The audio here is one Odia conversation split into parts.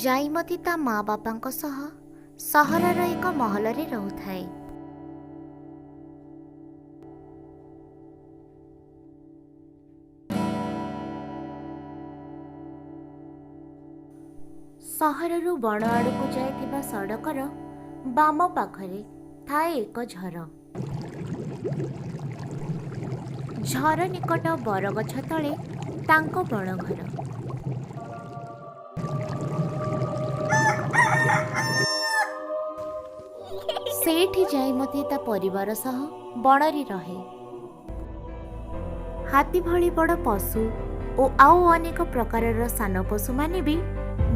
ଜାଇମତୀ ତା ମା ବାପାଙ୍କ ସହ ସହରର ଏକ ମହଲରେ ରହୁଥାଏ। ସହରରୁ ବଣ ଆଡ଼କୁ ଯାଇଥିବା ସଡ଼କର ବାମ ପାଖରେ ଥାଏ ଏକ ଝର। ଝର ନିକଟ ବରଗଛ ତଳେ ତାଙ୍କ ବଣଘର। ସେଇଠି ଜାଇମତୀ ତା ପରିବାର ସହ ବଣରେ ରହେ। ହାତୀ ଭଳି ବଡ଼ ପଶୁ ଓ ଆଉ ଅନେକ ପ୍ରକାରର ସାନ ପଶୁମାନେ ବି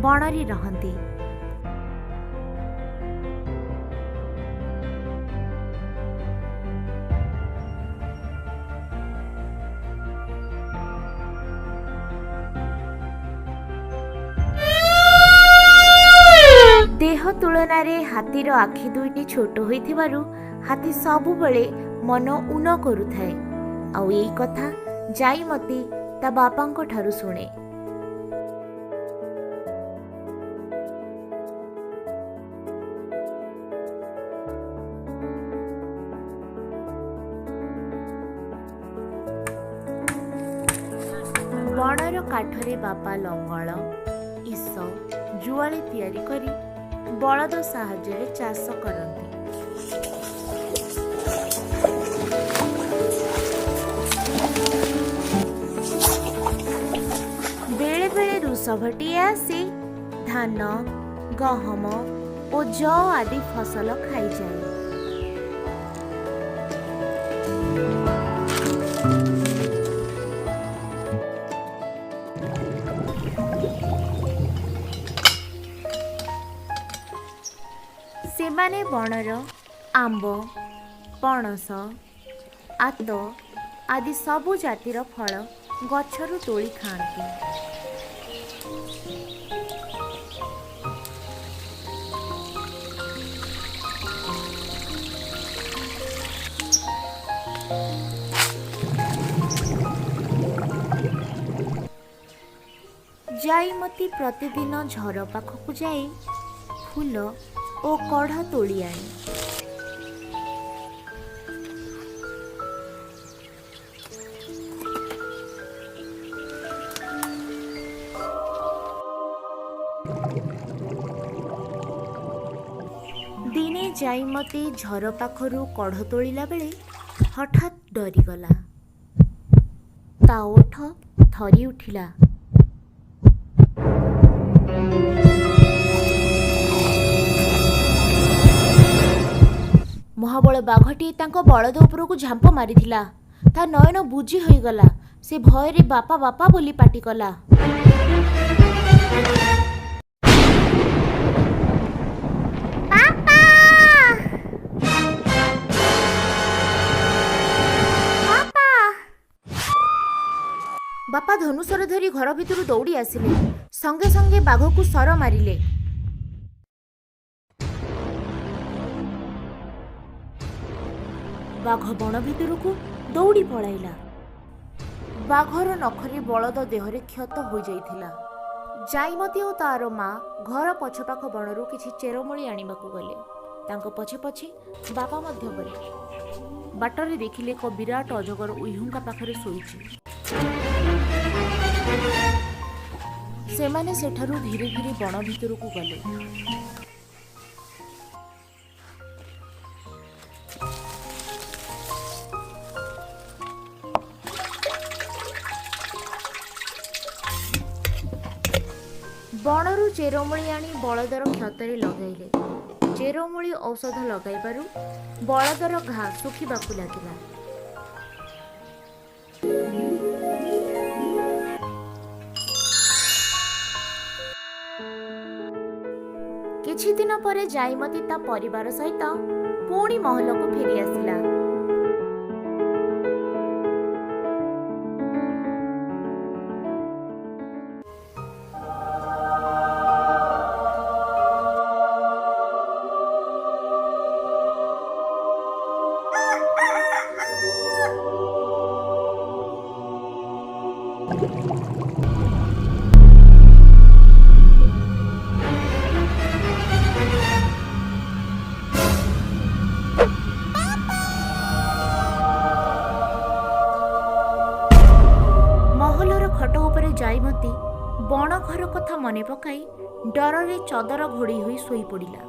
ବଣରେ ରହନ୍ତି। ଦେହ ତୁଳନାରେ ହାତୀର ଆଖି ଦୁଇଟି ଛୋଟ ହୋଇଥିବାରୁ ହାତୀ ସବୁବେଳେ ମନ ଊନ କରୁଥାଏ। ଆଉ ଏଇ କଥା ଜାଇମତୀ ତା ବାପାଙ୍କ ଠାରୁ ଶୁଣେ। ବଣର କାଠରେ ବାପା ଲଙ୍ଗଳ, ଇସ, ଜୁଆଳି ତିଆରି କରି ବଳଦ ସାହାଯ୍ୟରେ ଚାଷ କରନ୍ତି। ବେଳେ ବେଳେ ଋଷଭଟିଏ ଆସି ଧାନ, ଗହମ ଓ ଯଅ ଆଦି ଫସଲ ଖାଇଯାଏ। ସେମାନେ ବଣର ଆମ୍ବ, ପଣସ, ଆତ ଆଦି ସବୁ ଜାତିର ଫଳ ଗଛରୁ ତୋଳି ଖାଆନ୍ତି। ଜାଇମତୀ ପ୍ରତିଦିନ ଝର ପାଖକୁ ଯାଇ ଫୁଲ ଓ କଢ଼ ତୋଳି ଆଣେ। ଦିନେ ଜାଇମତୀ ଝର ପାଖରୁ କଢ଼ ତୋଳିଲା ବେଳେ ହଠାତ୍ ଡରିଗଲା। ତା ଓଠ ଥରି ଉଠିଲା। ମହାବଳ ବାଘଟିଏ ତାଙ୍କ ବଳଦ ଉପରକୁ ଝାମ୍ପ ମାରିଥିଲା। ତା ନୟନ ବୁଜି ହୋଇଗଲା। ସେ ଭୟରେ ବାପା ବାପା ବୋଲି ପାଟି କଲା। ବାପା! ବାପା! ବାପା ଧନୁଶର ଧରି ଘର ଭିତରୁ ଦୌଡ଼ି ଆସିଲେ। ସଙ୍ଗେ ସଙ୍ଗେ ବାଘକୁ ଶର ମାରିଲେ। ବାଘ ବଣ ଭିତରକୁ ଦୌଡ଼ି ପଳାଇଲା। ବାଘର ନଖରେ ବଳଦ ଦେହରେ କ୍ଷତ ହୋଇଯାଇଥିଲା। ଜାଇମତୀ ଓ ତାର ମା ଘର ପଛପାଖ ବଣରୁ କିଛି ଚେରମୂଳି ଆଣିବାକୁ ଗଲେ। ତାଙ୍କ ପଛେ ପଛେ ବାପା ମଧ୍ୟ ଗଲେ। ବାଟରେ ଦେଖିଲେ ଏକ ବିରାଟ ଅଜଗର ଉଇହୁଙ୍କା ପାଖରେ ଶୋଇଛି। ସେମାନେ ସେଠାରୁ ଧୀରେ ଧୀରେ ବଣ ଭିତରକୁ ଗଲେ। ବଣରୁ ଚେରମୂଳି ଆଣି ବଳଦର କ୍ଷତରେ ଲଗାଇଲେ। ଚେରମୂଳି ଔଷଧ ଲଗାଇବାରୁ ବଳଦର ଘା ଶୁଖିବାକୁ ଲାଗିଲା। କିଛିଦିନ ପରେ ଜାଇମତୀ ତା ପରିବାର ସହିତ ପୁଣି ମହଲକୁ ଫେରି ଆସିଲା। ଖଟ ଉପରେ ଜାଇମତୀ ବଣ ଘର କଥା ମନେ ପକାଇ ଡରରେ ଚଦର ଘୋଡ଼େଇ ହୋଇ ଶୋଇପଡ଼ିଲା।